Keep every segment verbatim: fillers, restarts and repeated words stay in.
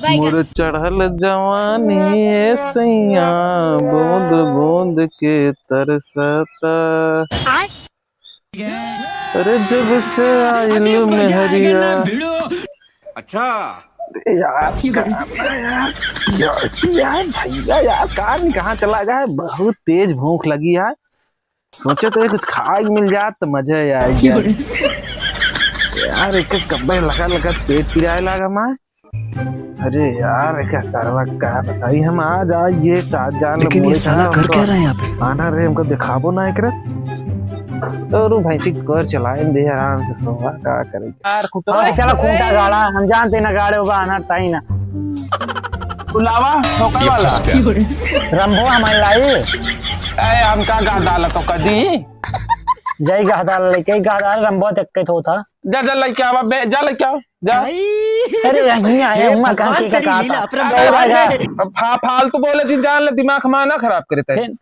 मोर चढ़ल जवानी ए सैया, बूंद बूंद के तरसता। अरे जब से आइल मेहरिया। अच्छा। यार, यार, यार, यार, भैया यार, कहाँ न कहाँ चला गया है? बहुत तेज भूख लगी है। सोचे तो ये कुछ खाए के मिल जात तो मजा ही आ गया। यार, एक कब्बे लगा लगा पेट पिराए लागा माँ। अरे यार, एक सरवा का बताई हम, आज, आज ये साथ जान लेकिन ये साला कर क्या रहा है यहाँ पे? आना रे, हमको दिखाबो ना एकरा। तो रू भैंसी कर चलाए दे आराम से, सोवा का करे। यार, खुटा। हाँ, चला खूंटा गाड़ा, हम जानते ना गाड़े होगा, आना ताई ना। बुलावा, ठोकर ये वाला। फंस गया। रंभो हमारे लाई। ए, हमका गहदाला तो कदी। जय गहदाला लेके, गहदाला रंभो तक के थो था। जा, जा, लेके आवा, बे, जा, लेके आवा, जा। अरे, यहीं आया हूँ, कहाँ से का कहा था? अरे, भाई, फा-, फालतू बोले जिन जान ले, दिमाग हमारा ना खराब करे तै। फिर,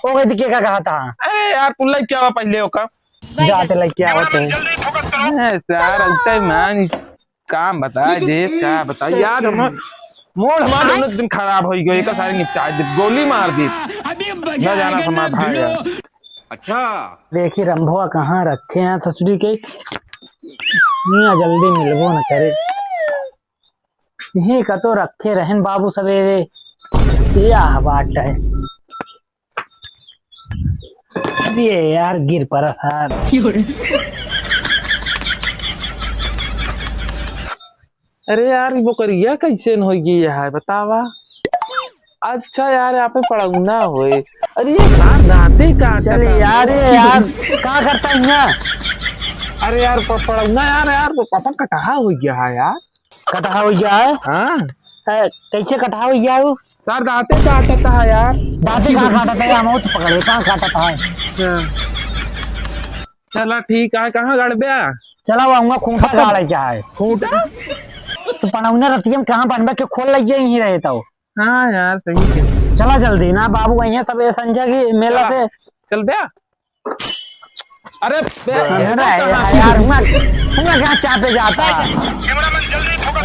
ओ, के का कहा था? अरे यार, तू लेके आवा पहले ओका। जाते लेके आवा तू। ए, सार, उसे मान काम बताए, लेकिन देश का एक बताए। यार, second। हम, मूड हमारा दोनों दिन खराब हो गयो, एक सारे निपटा दे, गोली मार दी। अभी मजा ना जाना आएगा हमारा ना भाई भिड़ो। यार। अच्छा। देखी रंभवा कहाँ रखे हैं ससुरी के, यहाँ जल्दी मिलबो न करे। यहीं का तो रखे रहन बाबू सवेरे, यह बाट है। अरे यार, गिर पड़ा था। अरे यार, ई बोकरिया कैसे न होई गई है, बतावा। अच्छा यार, यहाँ पे पड़ौना होए। अरे ये सार दांते का चल कटा यार, हो? ये यार, का करता है यहाँ? अरे यार, प-, पड़ौना यार, यार, अपन कटहा हो गया है यार। कटहा हो गया है? हाँ। ए, कैसे कटहा हो गया है वो? सर, दांते काटता है यार। दांते कहाँ काटता है? हम तो पकड़े, कहाँ काटता है? अच्छा। चला ठीक है, कहाँ गड़बे? चला वो आऊंगा, खूंटा खत्म। गाड़े क्या है? खूंटा? तो पनौना रतिया में कहाँ बनबे के खोल लग जाए, यहीं रहे तो। हाँ यार, सही है। चला जल्दी ना, बाबू वहीं है, सब ये संजय की मेला चला। से। चल बे। अरे बे, समझ रहा है कहाँ यार, हुआ, हुआ क्या चापे जाता है?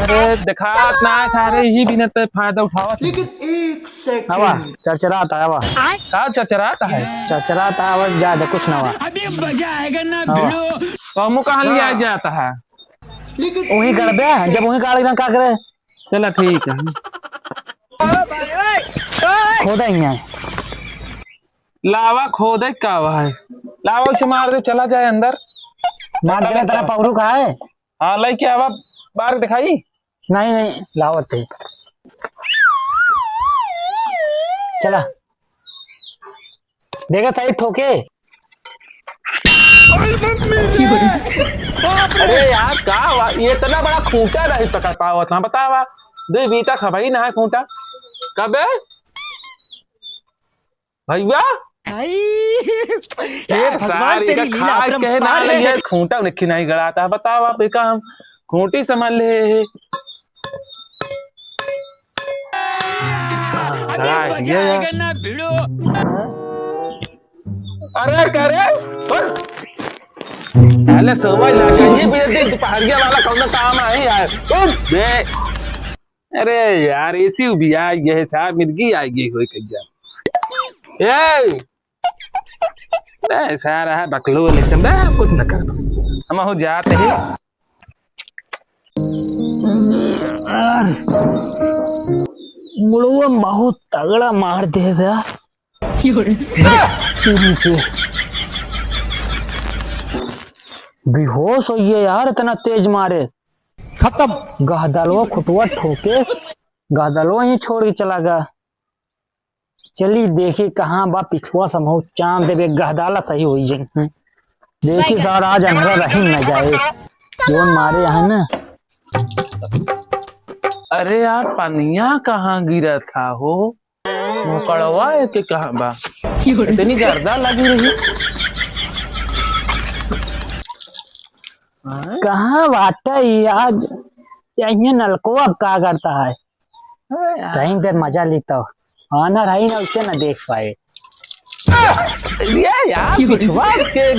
अरे दिखात ना, सारे ही बिना ते फायदा उठावत। लेकिन एक second। हवा, चरचराता है, हवा। का चरचराता है? चरचराता है, आवाज ज्यादा, कुछ ना हुआ। अभी मजा आएगा ना हवा। भिड़ो। तो हमू कहाँ लिया जाता है? लेकिन वहीं कर बे, जब वहीं काट देना, का करे? चला ठीक है। खोदा ही है। लावा खोदे का हुआ है? लावा उसे मार दे, चला जाए अंदर। मार देना, तेरा पौरू का है? हाँ, लेके आवा, बाहर दिखाई। नहीं, नहीं, लावत है। चला। देखा सही ठोके। अरे यार, का हुआ? ये इतना बड़ा खूंटा नहीं पकड़ पावत ना, बतावा। दे बीता खबई ना है खूंटा। कबे? भैया? आई, ए, भगवान सारी तेरी का लीला खाए अपरंपार कहे ना है। लगे, खूंटा उन्हें खिनाई गड़ाता है। बताओ आप, एका हम खूंटी समझ ले है। अबे गड़ा मजा है। आएगा ना भिड़ो। अरे, करे? उठ। पहले सोवा ही ना चाहिए, फिर देख, दोपहरिया वाला कौन काम है यार? उठ, बे। अरे यार, एसी भी आ गए है, सार मिर्गी आ गई होई कहिया। ए! ए, सारा है बकलोल एकदम, बे, कुछ न कर। हम हो जाते ही। मुड़वा बहुत तगड़ा मार दे जा। बेहोश होइए यार, इतना तेज मारे। खत्म। गहदलवा खुटवा ठोके, गहदलवा ही छोड़ के चला गया। चली देखी कहाँ बा पिछुआ समूह, चांद देवे गहदाला सही होई जाई। देखी सार आज अंधरा रही न जाए, जोन मारे यहाँ ना। अरे यार, पनिया कहाँ गिरा था हो? मुकड़वा है कि कहाँ बा? इतनी गर्दा लगी रही। हाँ? कहाँ बाटे ई आज? यही नलको अब का करता है? अरे यार। कहीं देर मजा लेता हो। आना रही ना, उसे ना देख पाए। ये यार, पिछुआ उसके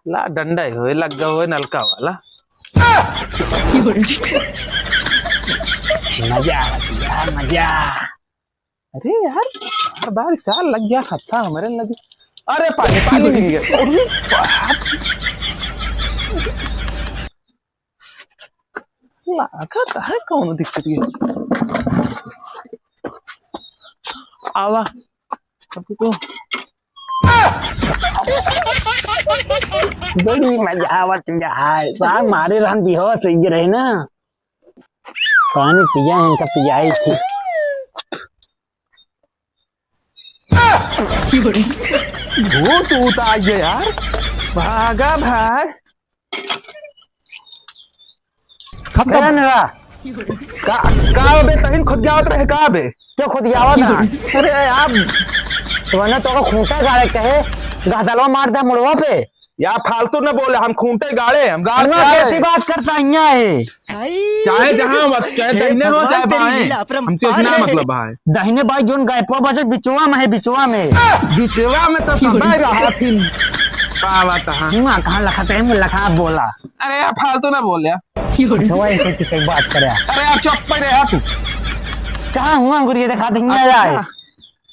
ला डंडा ही होए, लग गया होए नलका वाला। मजा आवत यार, मजा। अरे यार, हर बार साल लग गया हत्था हमरे लगे। अरे पानी, पानी मिल गया। अरे बाप। लागत है कौनो दिक्कत है। आवा। अभी तो बड़ी मजा आवत है। साहब मारे रहन बेहोश हो गए रहे ना। पानी पिया है, इनका पियाई थी। भूत ऊत आ गया यार, भागा भाई। खत्म। कौन रहा? का, का बे, तहिन खुद जावत रहे का बे? क्यों खुद जावत रहा? अरे यार, तो ना तो खूंटा गाड़े कहे, गहदलवा मार दे मुड़वा पे। या फालतू न बोले, हम खूंटे गाड़े, हम गाड़ के अरे आए। कैसी बात करता हियाँ है? चाहे जहाँ मत, चाहे हे दहिने हो, भगवान, चाहे तेरी बाएं। लीला अपरंपार हमसे इतना है। मतलब है। दहिने बाएं जोन गैपवा बचे बिचवा में है, बिचवा में। बिचवा में तो सब रहा थी। पावा तहाँ। हुआ कहाँ लखा ते, हम लखा बोला। अरे यार, फालतू ना बोल यार। तो वही से कई बात करे। अरे यार, चुप पे रहा तू। कहाँ हुआ अंगुरिया दिखा दे, हियाँ आए।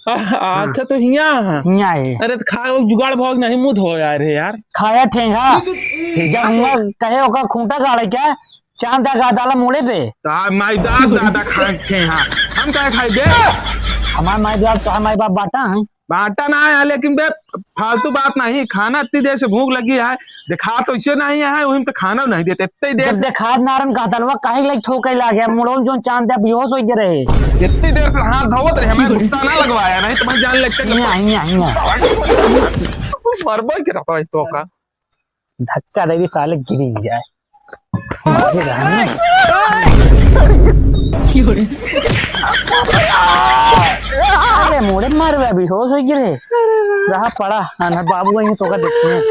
अच्छा, तो हियाँ है। हियाँ है। अरे, तो खा, वो जुगाड़ भाग नहीं, मुँह धो यार, हे यार। खाया ठेंगा। जब हुआ कहे ओका खूंटा गाड़े क्या, चांद का डाला मुड़े पे। तो माई बाप दादा खा ठेंगा। हम क्या खाई बे? हमार माई बाप तो हमारे बाप बाटा है। बाटा ना है, लेकिन बे, फालतू बात नहीं, खाना इतनी देर से भूख लगी है, देखा तो इसे नहीं है, वहीं पे खाना नहीं देते, इतनी देर जब से। देखा नारन का तलवा काहे लाइक ठोके लागे, मुड़ो में जोन चांद दे बेहोश हो गए रहे। इतनी देर से हाथ धोवत रहे, मैं गुस्सा ना लगवाया, नहीं तो मैं जान लेते। हियाँ, हियाँ, हियाँ। मरबो के रहा तो का। धक्का दे दी साले गिरी जाए। अरे मोड़े मारवे अभी होश हो गिरे। रहा पड़ा। हाँ, ना बाबू वहीं तो का देखते हैं।